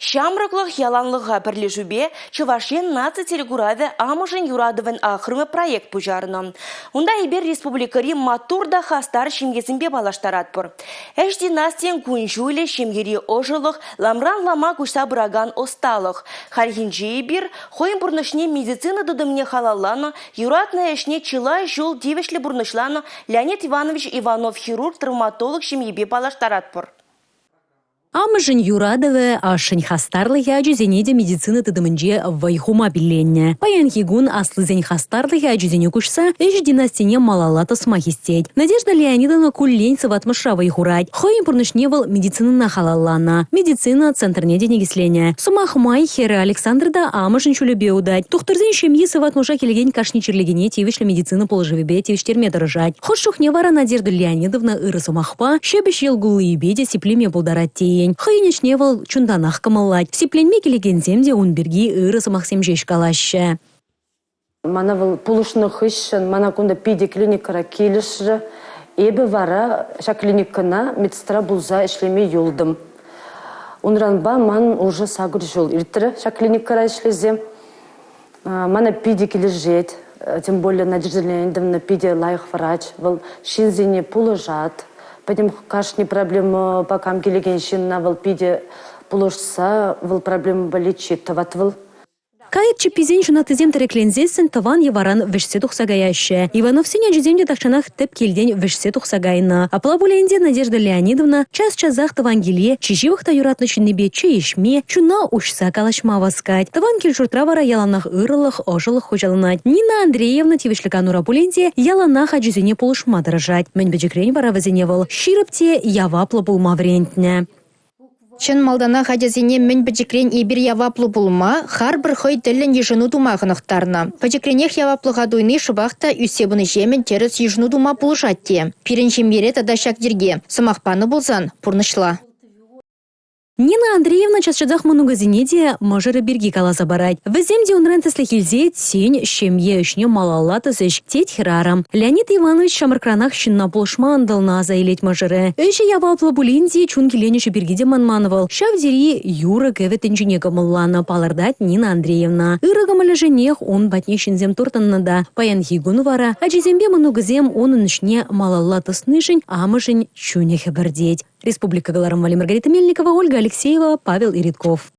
Ҫамрӑклӑх яланлӑха пӗрлешӳпе Чӑваш Ен наци телекуравӗ «Амӑшӗн юратӑвӗн ахрӑмӗ» проект пуҫарнӑ. Унта эпир республикӑри маттур та хастар ҫемьесемпе паллаштаратпӑр. Ӗҫ династийӗн кун-ҫулӗ, ҫемьери ӑшӑлӑх, ламран лама куҫса пыракан ӑсталӑх. Хальхинче эпир хӑйӗн пурнӑҫне медицина тытӑмне халалланӑ, юратнӑ ӗҫне чылай ҫул тивӗҫлӗ пурнӑҫланӑ Леонид Иванович Иванов хирург-травматолог ҫемйипе паллаштаратпӑр. Амӑшӗн юратӑвӗ, ашшӗн хастарлӑхӗ ачисене те медицина тытӑмӗнче вӑй хума пилленнӗ. Паянхи кун аслисен хастарлӑхӗ ачисене куҫса ӗҫ династине малалла тӑсма хистет. Надежда Леонидовна куллен сыватмӑшра вӑй хурать. Хӑйӗн пурнӑҫне вӑл медицинӑна халалланӑ. Медицина центрне те никӗсленӗ. Сӑмах май, хӗрӗ Александра та амӑшӗн ҫулӗпе утать. Тухтӑрсен ҫемйи сыватмӑша килекен кашни чирлекене тивӗҫлӗ медицина пулӑшӑвӗпе тивӗҫтерме тӑрӑшать. Хӑш чухне вара Надежда Леонидовна ырӑ сӑмахпа, ҫепӗҫ йӑл куллийӗпе те сиплеме пултарать тейӗн. Хӑйӗн ӗҫне вӑл чунтанах кӑмӑллать. Сипленме килекенсем те ун пирки ырӑ сӑмахсем ҫеҫ калаҫҫӗ. Мана вӑл пулӑшнӑ хыҫҫӑн мана кунта питӗ клиникӑра килӗшрӗ. Эпӗ вара ҫак клиникӑна медсестра пулса ӗҫлеме юлтӑм. Унранпа ман уже сакӑр ҫул иртрӗ ҫак клиникӑра ӗҫлесе. Мана питӗ килӗшет. Тем более Надежда Леонидовна питӗ лайӑх врач. Вӑл ҫынсене пулӑшать. Пӗтӗм кашни проблемӑпа кам килекен ҫынна вӑл питӗ пулӑшса вӑл проблемӑпа лечит тӑвать вӑл. Кайӑк чӗпписен ҫунаттисем тӗрекленсессӗн тӑван йӑваран вӗҫсе тухса каяҫҫӗ. Ивановсен ачисем те тахҫанах тӗп килтен вӗҫсе тухса кайнӑ. Апла пулин те Надежда Леонидовна час-часах тӑван киле чи ҫывӑх та юратнӑ ҫыннипе чей ӗҫме, чуна уҫса калаҫма васкать. Тӑван кил-ҫуртра вара яланах ырӑлӑх, ӑшӑлӑх хуҫаланать. Нина Андреевна тивӗҫлӗ канура пулин те яланах ачисене пулӑшма тӑрӑшать. Мӗн пӗчӗкрен вара вӗсене вӑл ҫирӗп те яваплӑ пулма вӗрентнӗ. Чӑн малтанах ачасене мӗн пӗчӗкрен эпир яваплӑ пулма, харпӑр хӑй тӗллӗн йышӑну тума хӑнӑхтарнӑ. Пӗчӗкренех яваплӑха туйни шӑпах та ӳссе пынӑҫемӗн тӗрӗс йышӑну тума пулӑшать те. Пирӗн ҫемьере тата ҫак йӗрке, сӑмах панӑ пулсан, пурнӑҫла. Нина Андреевна час-часах мӑнукӗсене те мӑшӑрӗ пирки каласа парать. Вӗсем те унран тӗслӗх илсе, тен, ҫемье ӗҫне малалла тӑсӗҫ, тет хӗрарӑм. Леонид Иванович ҫамрӑкранах ҫынна пулӑшма ӑнтӑлнӑ, аса илет мӑшӑрӗ. Ӗҫӗ яваплӑ пулин те чун киленӗҫӗ пирки те манман вӑл. Ҫав тери юрӑ-кӗвӗ тӗнчине кӑмӑлланӑ, палӑртать Нина Андреевна. Ырӑ кӑмӑлӗшӗнех ун патне ҫынсем туртӑннӑ та. Паянхи кун вара ачисемпе мӑнукӗсем унӑн ӗҫне малалла тӑснишӗн амӑшӗн чунӗ хӗпӗртет. Республика кӑларӑм валли Маргарита Мельникова, Ольга Алексеева, Павел Иритков.